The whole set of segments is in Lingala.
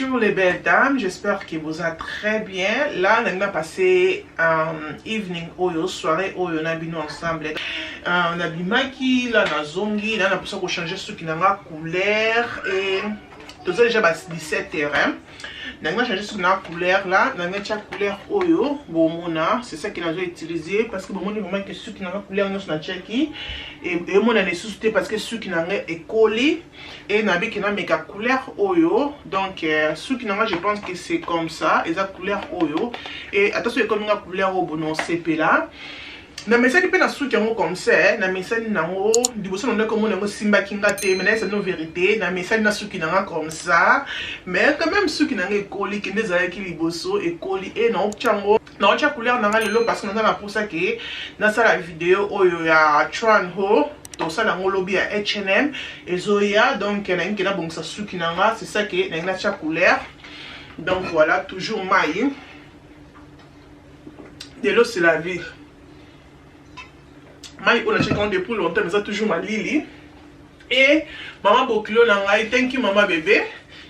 Bonjour les belles dames, j'espère que vous êtes très bien. Là, on a passé un evening oyo, soirée oyo na bino ensemble. On a bimaki, là na zongi, là on a besoin de changer ce qui n'a couleur et tout ça déjà 17 h. Hein. Nanga changer ce na couleur là, nanga tia couleur oyo, bomona, c'est ça que nazo utiliser parce que bomoni vraiment que ce qui n'a couleur nyonso na tiaki et mona lisusu te parce que suki na ngai ekoli et nabiki nameka couleur oyo. Donc suki na ngai, je pense que c'est comme ça, eza couleur oyo et ata soki ekomi nga couleur oyo bono osepela. Namesani mpe na suki yango comme ça, namesani nango liboso na ndeko omona yango esimbaki nga te, mais nayesa no vérité, namesani na suki na nga comme ça, mais quand même suki na nga ekoli kende ezalaki liboso ekoli e naotia yango, naotia couleur na nga lelo parce que naza na mposa ke nasala video oyo ya try-on haul. Tosala yango lobi ya H&M ezoya, donc nalingi ke nabongisa suki na nga, c'est ça ke nalingi natia couleur. Donc voilà, toujours mai de l'eau, c'est la vie. Mai oyo natiaki yango depuis longtemps, eza toujours malili. E mama bokilo na ngai, thank you mama bébé.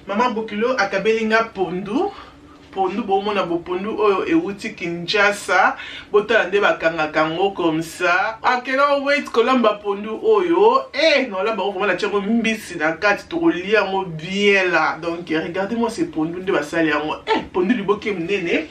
Mama bokilo akabeli nga pondu. Pondu bomona, bopondu oyo ewuti Kinshasa, botala nde bakangaka yango comme ça. I cannot wait kolamba pondu oyo. E nolamba yango vraiment, natia yango mbisi na kati, tokolia yango bien là. Donc regardez moi ce pondu nde basali yango. E pondu liboke monene.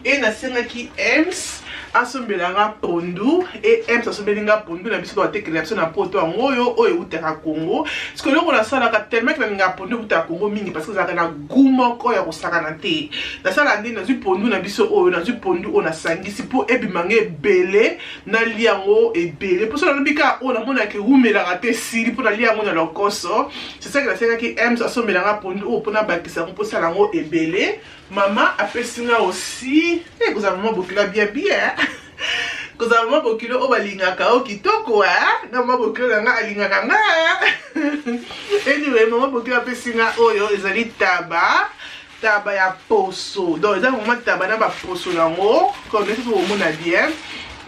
E nasengaki Ems asombelanga pondu e Ems asombeli nga pondu na biso, to atekela biso na poto yango oyo, oyo eutaka Congo. Parce que eloko nasalaka, tellement ke nalingaka pondu eutaka Congo mingi parce que ezalaka na goût moko ya kosakana te, nasala nde nazwi pondu na biso oyo, nazwi pondu oyo nasangisi mpo ebimanga ebele, nalia yango ebele. Mpo so nalobi kaka oyo namonaka ewumelaka te, esili mpo nalia yango na lokoso. C'est ça ke nasengaki Ems asombelanga pondu oyo mpona bakisa yango mpo osala yango ebele. Mama apesi nga aussi. Kozala mama bokilo bien bien, kozala mama bokilo oyo balingaka oyo kitoko na mama bokilo na nga alingaka nga. Anyway, mama bokilo apesi nga oyo ezali taba, taba ya poso. Donc eza vraiment taba na baposo nango, comme neti omona bien.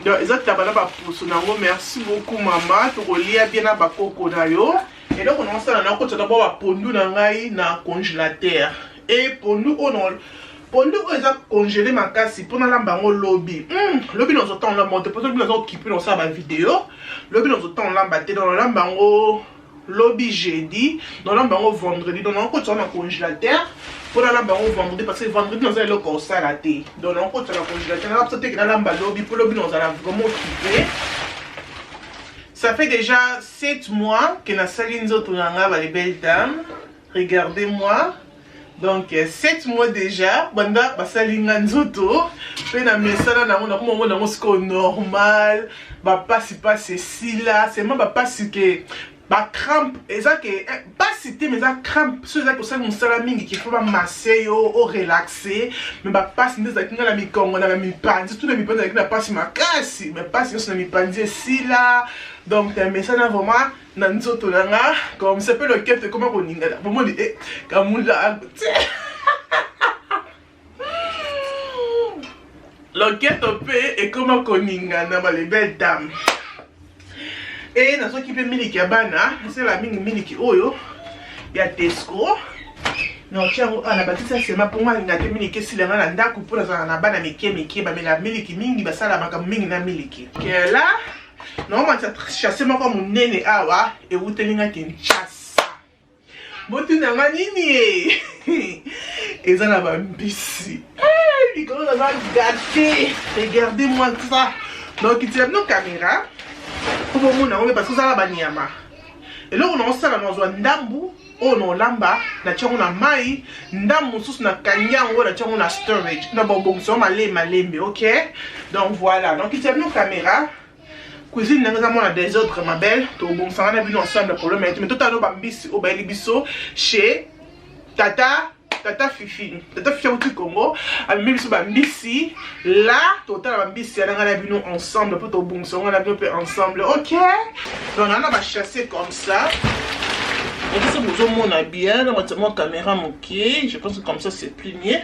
Donc eza taba na baposo nango. Merci beaucoup mama, tokolia bien na bakoko na yo. Eloko naosala, nakotisa d'abord bapondu na ngai na congélateur. E pondu oyo, pondu oyo eza congelé makasi mpo nalamba yango lobi. Lobi nazota olamba te mpo lobi naza occupé, nasala bavideo. Lobi nazota olamba te, donc nalamba yango lobi jeudi, nalamba yango vendredi. Donc nakotisa na congélateur mpo nalamba yango vendredi parce que vendredi naza eloko kosala te. Donc nakotisa na congélateur, nalapisa teke nalamba lobi mpo lobi nazala vraiment occupé. Ça fait déjà 7 mois que nasali nzoto na nga, ba les belles dames. Regardez-moi. Donc 7 mois déjà banda basali nga nzoto mpe na mesana nango, nakomomona yango sikoyo normal. Bapasi-pasi esila, seulement bapasi ke bacrampe eza ke pasi te, mais eza crampe so ezaki kosala mosala mingi qu'il faut bamasser yo, orelaxe. Mais bapasi nde ezalaki nga na mikongo na bamipanzi, tout na mipanzi ezalaki na pasi makasi, mais pasi nyonso na mipanzi esila. Donc mesana vraiment na nzoto na nga comme ça mpe loketo ekoma koningana, bomoni e kamula te, loketo mpe ekoma koningana, ba les belles dames. E nazoki mpe miliki ya bana, esala mingi miliki oyo ya Tesco. Naotia yango awa na batisa sema mpo nga alinga te miliki esilanga na ndako, mpo nazala na bana mike mike, bamela miliki mingi, basala makambo mingi na miliki. Kela naomatisa sachet moko monene awa ewuteli nga Kinshasa. Botunanga nini e eza na bambisi likolo, naza gâté. Regardez moi ça. Donc itila bino caméra mpo bomona yango mpe parce que ozala banyama. Eloko naosala, nazwa ndambu oyo naolamba, natia yango na mai, ndambu mosusu nakangi yango, natia yango na storage na babongisa yango malembe malembe. Ok, donc voilà. Donc itila bino caméra, cuisine ndenge eza mwana désordre, ma belle, tobongisanga na bino ensemble, problème ya te. Mais totala no bambisi oyo bayeli biso chez tata, tata Fifi. Tata Fifi auti Congo, amemi biso bambisi. La totala bambisi ya nanga na bino ensemble mpo tobongisa yango na bino mpe ensemble. Ok, donc naa na basachet comme ça biso bozomona bien na batia mwa caméra moke. Je pense que comme ça c'est plus mieux.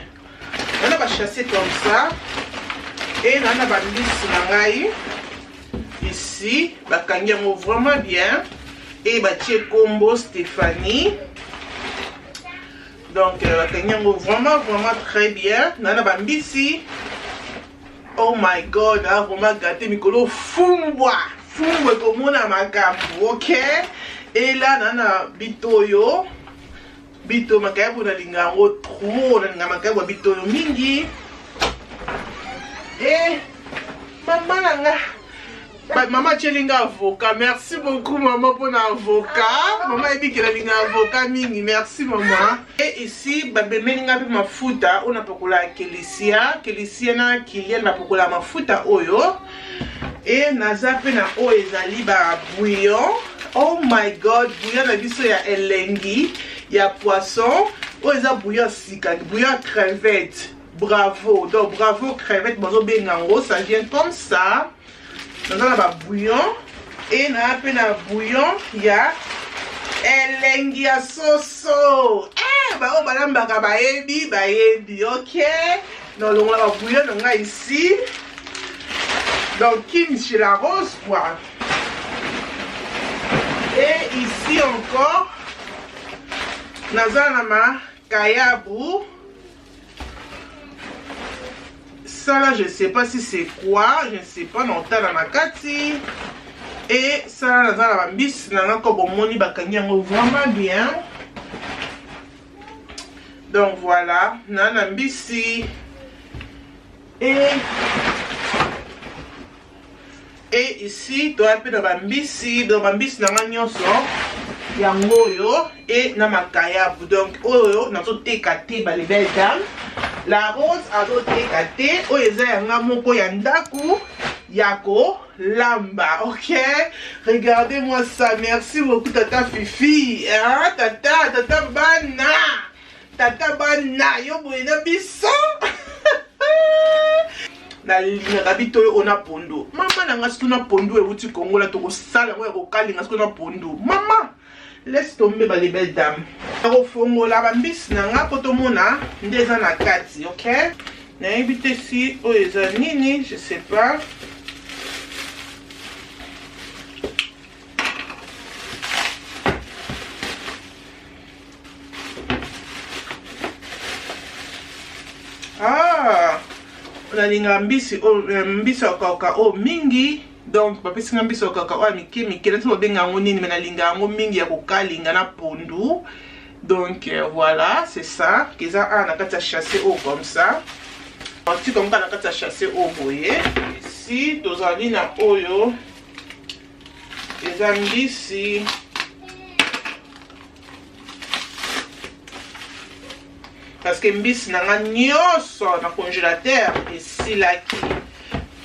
Naa na basachet comme ça e naa na bambisi na ngai ici, bakangi yango vraiment bien e batie kombo Stéphanie. Donc bakangi yango vraiment vraiment très bien. Na na bambisi. Oh my God, ah, vraiment gâté mikolo fumbwa. Fumbwa ekomona makambo, ok? Et là na na bitoyo. Bito makayabu nalinga yango trop, nalinga makayabu ya bitoyo mingi. Et mama na nga Ba, mama atieli nga avocat. Merci beaucoup mama mpona avocat. Mama ayebi ke nalinga avocat mingi. Merci mama. Et ici babemeli nga mpe mafuta oyo napakola Kelisia, Kelisia na Kilian bapakola mafuta oyo. Et naza mpe na oyo ezali ba bouillon. Oh my God, bouillon na biso ya elengi ya poisson. Oyo eza bouillon sika, bouillon crevette. Bravo. Donc bravo crevette bazobenga yango, ça vient comme ça. Naza na ba bouillon et na pe na bouillon ya elengi ya soso. Eh, ba oyo balambaka bayebi, bayebi, ok? Nalongola ba bouillon na ngai ici. Donc Kim chez la rose quoi. Et ici encore naza na makayabu. Ça là, je sais pas si c'est quoi, je ne sais pas, na otala na kati. Et ça là, naza na bambisi na nga ko bomoni bakangi yango vraiment bien. Donc voilà, na na mbisi. Et ici, toya pe na bambisi, donc bambisi na nga nyonso yango oyo et na makayabu. Donc oyo nazoteka te ba les belles dames. La rose azoteka te, oyo eza yanga moko ya ndaku ya kolamba. Ok, regardez-moi ça. Merci beaucoup tata Fifi, hein, tata, tata bana, tata bana yo boye na biso. Nalingaka bitoyo oyo na pondu. Mama na nga soki na pondu ewuti Congo la tokosala yango ya kokalinga soki na pondu. Mama, laisse tomber ba les belles dames. Nakofongola ba mbisi na nga po tomona nde eza na kati, ok? Nayebi te si oyo eza nini, je sais pas. Ah, nalinga mbisi oyo, mbisi ya kokauka oyo mingi. Donc bapesi nga mbisi ya kokauka oyo ya mike mike, nati babenga yango nini, mais nalinga yango mingi ya kokalinga na pondu. Donc voilà, c'est ça. Eza awa na kati ya chasse oyo comme ça. Tika yango na kati ya chasse oyo boye. Ici tozali na oyo eza mbisi. Parce que mbisi na nga nyonso na congélateur esilaki.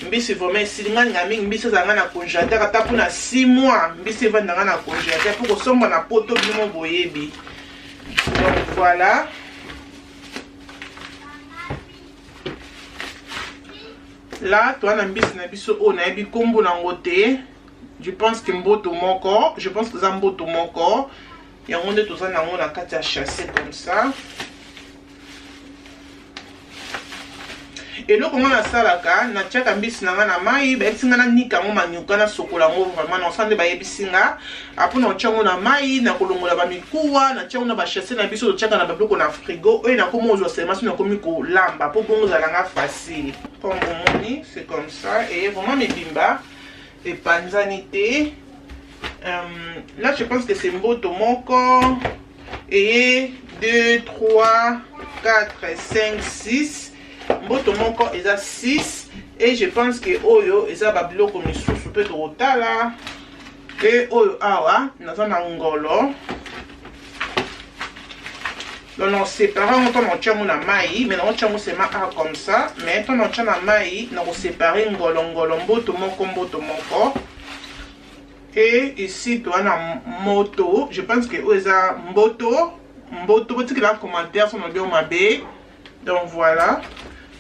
Mbisi vraiment esili nga nga mingi, mbisi ezalanga na congélateur ata mpona 6 mois, mbisi evanda nga na congélateur po kosomba na poto bino boyebi. Donc voilà. Là, toi na mbisi na biso oyo nayebi kombo nango te. Je pense que mboto moko, je pense que za mboto moko. Yango nde toza nango na kati ya chasse comme ça. Eloko nga nasalaka, natiaka mbisi na nga na mai, bayebisi nga nanika yango manyuka, nasokola yango vraiment, na osala nde bayebisi nga. Après nakotia yango na mai, nakolongola ba mikuwa, natia yango na ba chasse na biso, totiaka na ba biloko na frigo, oyo nakomi kozwa seulement soki nakomi kolamba, po bongo ezala nga facile. Comme bomoni, c'est comme ça, et vraiment mibimba epanzani te. Là je pense que c'est mboto moko. Et 2, 3, 4, 5, 6. Mboto moko eza 6. Et je pense que oyo eza ba biloko misusu pe tokotala. Et oyo awa naza na ngolo. Donc on sépare on tombe en na mai, mais on tient seulement a comme ça, mais on tient na mai, on séparer ngolo ngolo mboto moko mboto moko. Et ici toi na moto, je pense que oyo eza mboto, mboto botikela commentaire sur bien mabe. Donc voilà,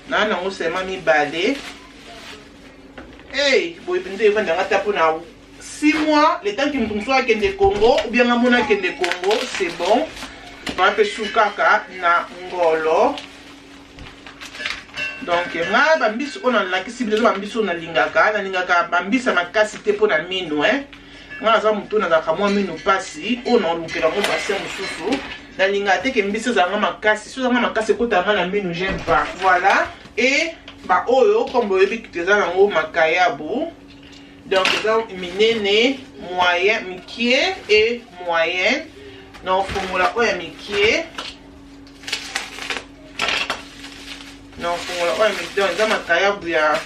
na nango seulement mibale. Hey, boye penza evanda nga ta pona 6 mois, le temps que mutu mosusu akende Congo ou bien nga mona akende Congo, c'est bon. Ba pe sukaka na ngolo. Donc nga ba mbisi oyo nalakisi bino, ba mbisi oyo nalingaka, nalingaka ba mbisi ya makasi te pona minu, hein. Nga naza moto nazalaka mwa mino pasi, oyo naolukela yango bassin mosusu. Nalingaka te ke mbisi ezala nga makasi, soki ezala nga makasi ekotaka nga na mino, j'aime pas. Voilà, et ba oyo comme boyebi eza nango makayabu. Donc eza minene, moyen, mikie et moyenne. Naofongola oyo ya mikie. Naofongola oyo ya mikie, donc eza makayabu ya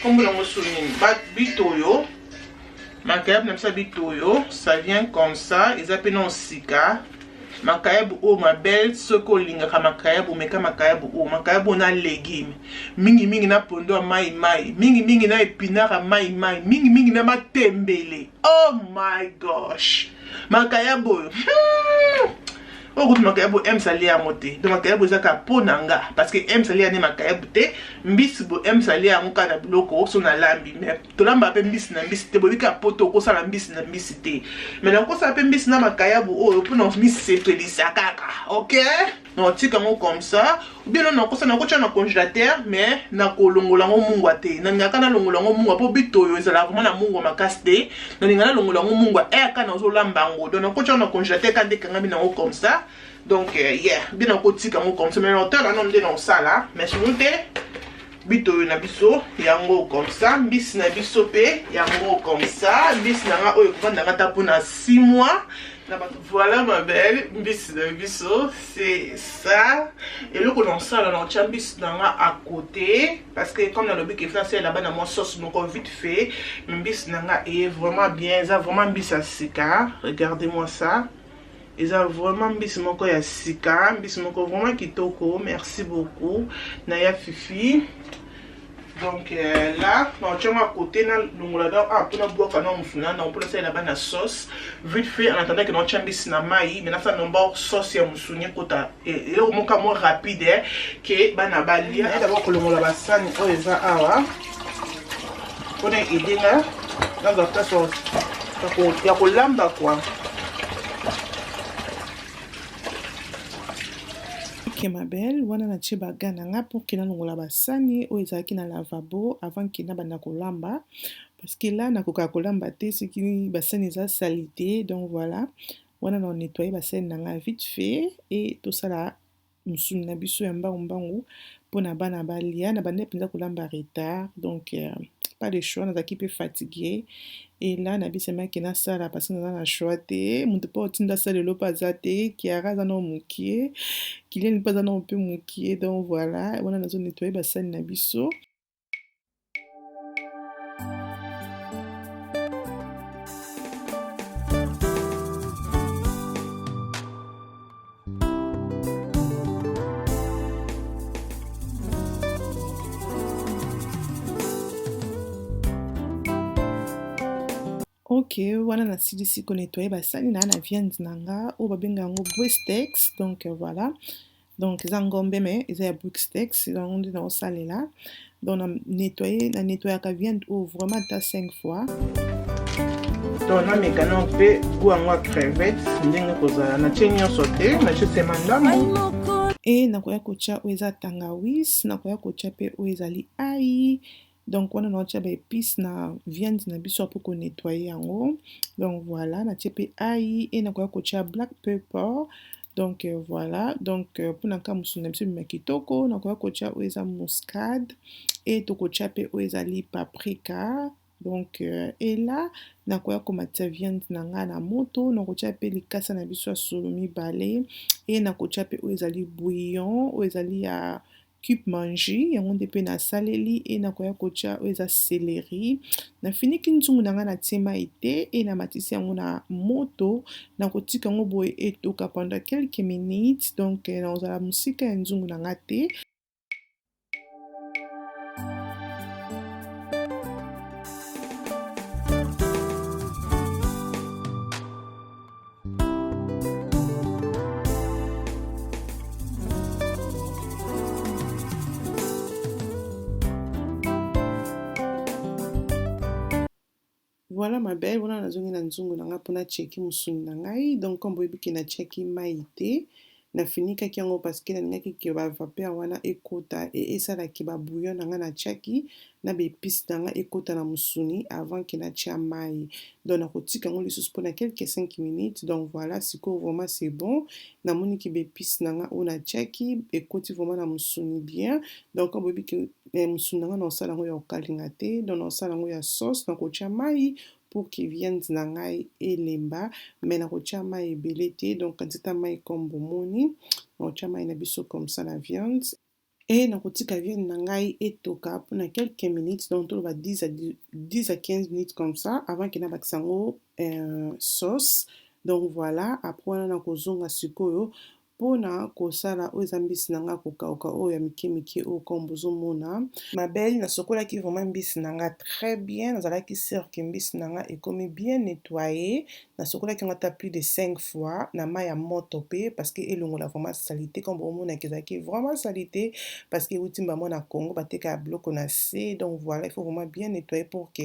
kombo nango so nini, bitoyo. Makayabu na biso ya bitoyo, ça vient comme ça, eza pe na sika. Makayabu oyo ma belle, soki olingaka makayabu, meka makayabu oyo. Makayabu na légume mingi mingi, na pondo ya mai mai mingi mingi, na épinard ya mai mai mingi mingi, na matembele. Oh my gosh, makayabu oyo, Oyo kutu makayabu ems alia yango te. Donc makayabu eza kaka mpo na nga, parce que ems alia nde makayabu te. Mbisi bo ems alia yango kaka na biloko so nalambi, mais tolamba mpe mbisi na mbisi te. Boyebi kaka poto okosala mbisi na mbisi te, mais nakosala mpe mbisi na makayabu oyo mpona misepelisa kaka. Ok, nakotika yango comme ça, ou bien nakosala nakotya na congélateur, mais nakolongola yango mungwa te. Nalingaka nalongola yango mungwa mpo bitoyo ezalaka vraiment na mungwa makasi te. Nalinga nalongola yango mungwa kaka nazolamba yango. Donc nakotya na congélateur kaka nde ekangami nango comme ça. Donc yeah, bien nakotika yango comme ça, mais naotala nano nde naosala, mais sinon te. Bitoyo na biso yango comme ça, mbisi na biso mpe yango comme ça. Mbisi na nga oyo ekovandanga ata mpona 6 mois na bato. Voilà ma belle, mbisi na biso c'est ça. Eloko na osala, na otya mbisi na nga à côté, parce que comme nalobi ke nasalela bana mwa sauce moko vite fait. Mbisi na nga eye vraiment bien, eza vraiment mbisi ya sika. Regardez moi ça, eza vraiment mbisi moko ya sika, mbisi moko vraiment kitoko. Merci beaucoup na ya Fifi. Donc là naotiango à côté, nalongola donc mpona bwaka na mosuna na mpona salela bana sauce vite fait, en attendant ke naotia mbisi na mai. Mais nasala nomba sauce ya mosuni ekota eloko moko mwa rapide ke bana balia. D'abord kolongola basani oyo eza awa mpona aider nga nazwa place ya kolamba quoi. Ok ma belle, wana natie baga na nga pour ke nalongola basani oyo ezalaki na lavabo avant ke nabanda kolamba, parce que là nakokaka kolamba te soki basani eza salité. Donc voilà, wana na nettoyer basani na nga vite fait et tosala mosuni na biso ya mbangu mbangu mpona bana balia. Na bandi mpenza kolamba retard, donc pas de choix, nazalaki mpe fatigué. Et là nabisemaki nasala parce que naza na choix te. Moto mpo otinda asala eloko aza te. Kiara aza nao mokie, Kiliani mpe aza nao mpe mokie. Donc voilà, wana nazo nettoyer basani na biso. Ok, wana nasilisi konettoyer basani na na viande na nga oyo babenga yango bristex. Donc voilà, donc eza ngombe mais eza ya bristex, yango nde naosalela. Donc na nettoyer, na nettoyaka viande oyo vraiment ata 5 fois. Donc nameka nano mpe goût yango ya crevette ndenge kozala. Natie nyonso te, natie sema ndambo. E nakoya kotia oyo eza tangawis, nakoya kotia mpe oyo ezali ai. Donc wana naotia ba épice na viande na biso mpo konettoyer yango. Donc voilà, natie mpe ai e nakoya kotia black pepper. Donc voilà, donc mpona ka mosuni na biso ebima kitoko, nakoya kotia oyo eza muscade e tokotia mpe oyo ezali paprika. Donc et là nakoya komatisa viande na nga na moto, nakotia mpe likasa na biso ya solo mibale e nakotia mpe oyo ezali bouillon, oyo ezali ya cube Maggi, yango nde mpe nasaleli. E nakoya kotia oyo eza céleri. Nafiniki nzungu na ngai, natie mai te e namatisi yango na moto. Nakotika yango boye etoka pendant quelques minutes. Donc nakozala mosika ya nzungu na nga te. Voilà ma belle, wana nazongi na nzungu na nga mpona cheki mosuni na ngai. Donc comme boyebi ke natiaki mai te, Nafinikaki yango parce que nalingaki ke ba vapeur wana ekota e esala ke ba bouillon na nga natiaki na ba epices na nga ekota na mosuni avant ke natia mayi. Donc nakotika yango lisusu mpona quelques 5 minutes. Donc voilà, sikoyo vraiment c'est bon. Namoni ke ba epices na nga oyo natiaki ekoti vraiment na mosuni bien. Donc boyebi ke mosuni na nga naosala yango ya kokalinga te, donc naosala yango ya sauce. Nakotia mayi pour que viande na ngai elemba, mais nakotia mai ebele te. Donc quantité ya mai comme bomoni, nakotia mai na biso comme ça na viande e nakotika viande na ngai etoka mpona quelques minutes, donc toloba 10 à 15 minutes comme ça, avant ke nabakisa yango sauce. Donc voilà, après wana nakozonga sikoyo mpona kosala oyo eza mbisi na nga kokauka, oyo ya mike mike oyo comme bozomona. Ma belle, nasokolaki vraiment mbisi na nga très bien. Nazalaki sûre ke mbisi na nga ekomi bien nettoyé. Nasokolaki yango ata plus de 5 fois na mai ya moto mpe, parce que elongola vraiment salité. Comme bomonaki, ezalaki vraiment salité parce que euti mbamo na Congo, batekaka biloko na se. Donc voilà, il faut vraiment bien nettoyer pour que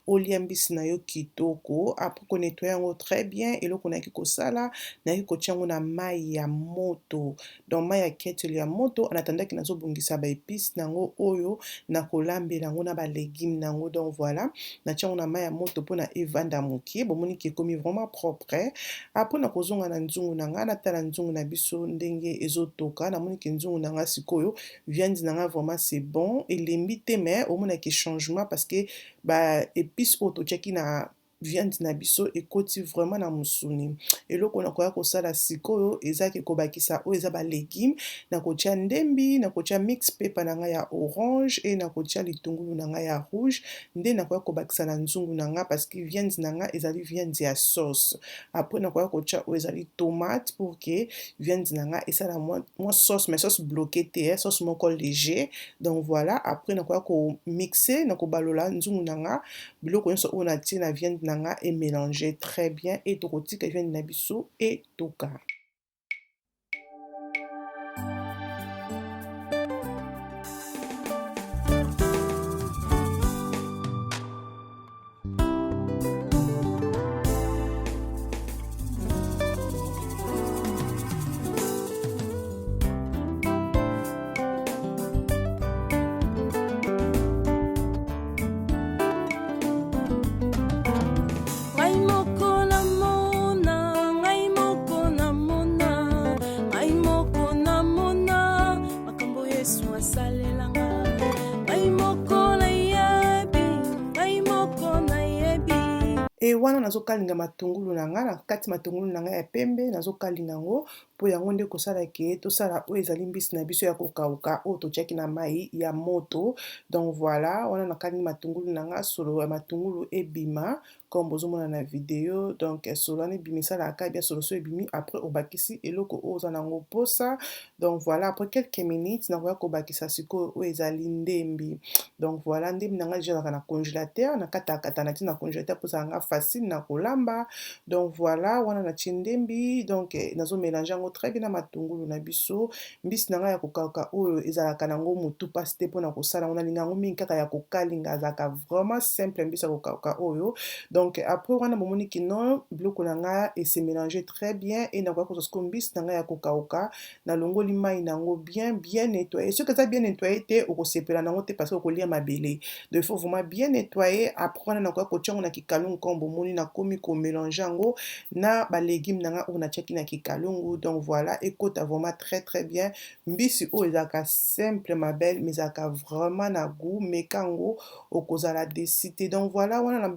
olia mbisi na yo kitoko. Après konettoyer yango très bien, eloko nayaki kosala, nayaki kotia yango na mai ya moto, donc mai ya kettle ya moto, en attendant nazobongisa baépices nango oyo nakolambela yango na balégumes nango. Donc voilà, natia yango na mai ya moto mpona evanda moke. Bomoni ke ekomi vraiment propre. Après nakozonga na nzungu na ngai, natala nzungu na biso ndenge ezotoka. Namoni ke nzungu na ngai sikoyo, viande na ngai vraiment c'est bon, elembi te, mais omonaki changement parce que baépices oyo totiaki na viande na biso ekoti vraiment na mosuni. Eloko nakoya kosala sikoyo ezaki kobakisa oyo eza balégumes. Nakotia ndembi, nakotia mix pepper na ngai ya orange e nakotia litungulu na ngai ya rouge, nde nakoya kobakisa na nzungu na ngai, parce que viande na ngai ezali viande ya sauce. Après nakoya kotia oyo ezali tomate pour que viande na ngai esala mwa sauce, mais sauce bloqué te, sauce moko léger. Donc voilà, après nakoya komixer, nakobalola nzungu na nga, biloko nyonso oyo natie na viande na nga emélange très bien e tokotika viande na biso etoka. Ngai moko namona, ngai moko namona, ngai moko namona makambo Yesu asalelanga. Ngai moko nayebi, ngai moko nayebi. E wana nazokalinga matungulu na nga. Na kati matungulu na ngai ya pembe, nazokalinga yango mpo yango nde kosala ke tosala oyo ezali mbisi na biso ya kokauka oyo totiaki na mai ya moto. Donc voilà, wana nakalingi matungulu na nga, solo ya matungulu ebima comme bozomona na video. Donc solo wana ebimi, esalaka bien solo. So ebimi, après obakisi eloko oyo oza nango posa. Donc voilà, après quelques minutes nakoya kobakisa sikoyo oyo ezali ndembi. Donc voilà, ndembi na ngai déjà ezalaka na congélateur, nakatakata, natie na congélateur mpo ezalanga facile na kolamba. Donc voilà, wana natie ndembi, donc nazomélanger yango très bien na matungulu na biso. Mbisi na ngai ya kokauka oyo ezalaka nango motu mpasi te mpona kosala yango. Nalinga yango mingi kaka ya kokalinga, azalaka vraiment simple mbisi ya kokauka oyo. Donc après wana bomoni kino biloko na ngai ese mélange très bien e nakoya kozwa sikoyo mbisi na ngai ya kokauka. Nalongoli mai nango bien, bien nettoyé. Soki eza bien nettoyé te, okosepela nango te parce que okolia mabele. Donc il faut vraiment bien nettoyer. Après wana nakoya kotia yango na kikalungu. Comme bomoni, nakomi komélanger yango na balégumes na ngai oyo natiaki na kikalungu. Donc voilà, ekota vraiment très très bien. Mbisi oyo ezalaka simple, ma belle, mais ezalaka vraiment na goût. Meka yango, okozala déçue te. Donc voilà, wana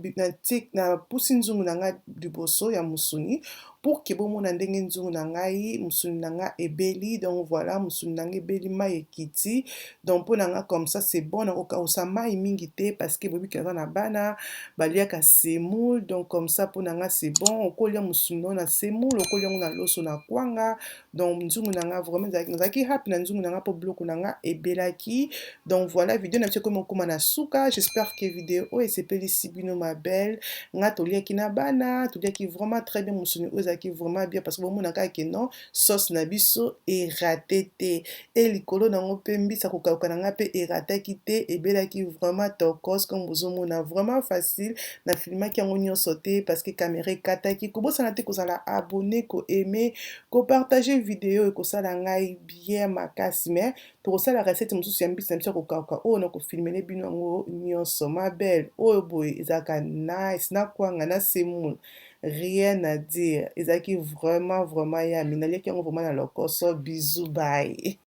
napusi nzungu na ngai liboso ya mosuni pour ke bomona ndenge nzungu na ngai, mosuni na ngai ebeli. Donc voilà, mosuni na ngai ebeli, mai ekiti. Donc mpo na ngai comme ça c'est bon. Nakokausa mai mingi te parce que boyebi aza na bana baliaka semoule. Donc comme ça mpo na ngai c'est bon. Okolia mosuni na semoule, okolia yango na loso na kwanga. Donc nzungu na ngai vraiment, nazalaki happy na nzungu na ngai mpo biloko na ngai ebelaki. Donc voilà, video na biso ekomi okóma na suka. J'espère que video oyo esepelisi bino, ma belle. Nga toliaki na bana, toliaki vraiment très bien. Mosuni oyo ezalaki vraiment bien parce que bomona kaka ke non, sauce na biso erater te e likolo nango mpe mbisi kokauka na ngai mpe erataki te, ebelaki vraiment tokos comme bozomona. Vraiment facile. Nafilmaki yango nyonso te parce que caméra ekataki. Kobosana te kozala abonné, koaimer, kopartager. Partage video, ekosala ngai bien makasi. Mais tokosala recette mosusu ya mbisi na biso ya kokauka oyo na kofilmele bino yango nyonso. Ma belle, oyo boye ezalaka nice na kwanga na semoule, rien à dire. Ezalaki vraiment vraiment yummy. Naliaki yango vraiment na lokoso. Bisous, bye.